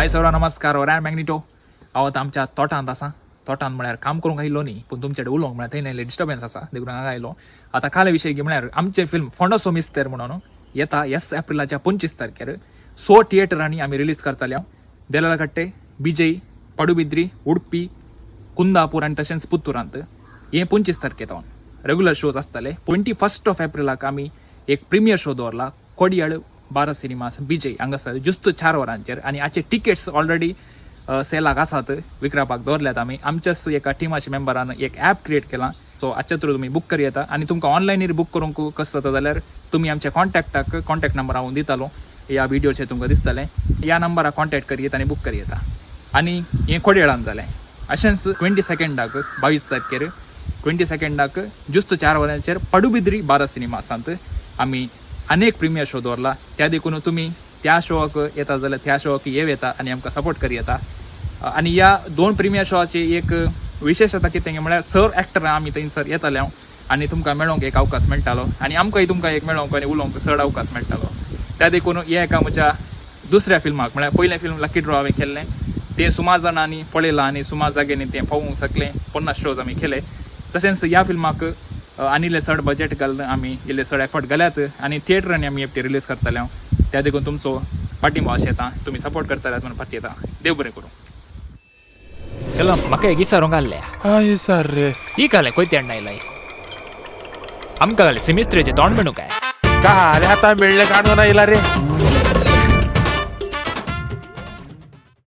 Hi sir, नमस्कार. Ran मॅग्निटो. हांव आतां आमच्या तोटांत आसा. तोटांत म्हळ्यार काम करूंक आयलो न्ही, पूण तुमचे कडेन उलोवंक म्हळ्यार थंय इल्लें डिस्टर्बन्स आसा देखून हांगा आयलो. आतां काले विशय की म्हळ्यार आमचें फिल्म फोंडोसो मिस्तेर म्हणून येता येस एप्रिलाच्या 25 तारखेर. सो थिएटरांनी आमी रिलीज करताले हांव देलालकट्टे, बिजय, पडुबिद्री, उडपी, कुंदापूर आनी तशेंच पुत्तुरांत. हे 25 तारखे सावन रेगुलर शोज आसतले. 21 ऑफ एप्रिलाक आमी एक प्रिमियर शो दवरला कोडियाळ भारत सिनेमास बिजय हांगासर जुस्त 4 वरांचेर. आनी हाचे टिकेट्स ऑलरेडी सेलाक आसात, विकरापाक दवरल्यात आमी. आमच्याच एका टिमाच्या मेंबरान एक ॲप क्रिएट केलां. सो हाच्या थ्रू तुमी बूक करी येता. आनी तुमकां ऑनलायनीर बूक करूंक कसो जाता जाल्यार तुमी आमच्या कॉन्टॅक्टाक, कॉन्टॅक्ट नंबर हांव दितालो, ह्या व्हिडियोचेर तुमकां दिसतलें, ह्या नंबराक कॉन्टॅक्ट करी आनी बूक करी येता. आनी हें कोडयेळान जालें. अशेंच 22डाक, 22 तारखेर, 22डाक जुस्त 4 वरांचेर पडुबिद्री भारत सिनेमासांत आमी अनेक प्रिमियर शो दवरला. त्या देखून तुमी त्या शोआक येता जाल्यार त्या शोआक येव येता आनी आमकां सपोर्ट करी येता. आनी ह्या दोन प्रिमियर शोआची एक विशेशता कितें म्हळ्यार सर एक्टर आमी थंयसर येताले हांव आनी तुमकां मेळोंक एक अवकाश मेळटालो आनी आमकांय तुमकां एक मेळोंक आनी उलोवंक चड अवकाश मेळटालो. त्या देखून हे एका म्हज्या दुसऱ्या फिल्माक, म्हळ्यार पयलें फिल्म लकी ड्रॉ हांवें केल्लें, तें सुमार जाणांनी पळयलां आनी सुमार जाग्यांनी तें पळोवंक शकलें. 50 शोज आमी केले. तशेंच ह्या फिल्माक आनी इल्लें चड बजेट घालून आमी इल्ले चड एफर्ट घाल्यात आनी थिएटरांनी आमी एकटी रिलीज करतले हांव. त्या देखून तुमचो पाठिंबो अशें येता, तुमी सपोर्ट करतले म्हणून फाटी येता. देव बरें करूं. केला म्हाका एक विचारूंक आसलें. हाय सर रे. ही घालें कोयते आयलाय आमकां घालें सिमिस्त्रेचें तोंड मेणू काय? का रे, आता मिळले काढून राहिला रे.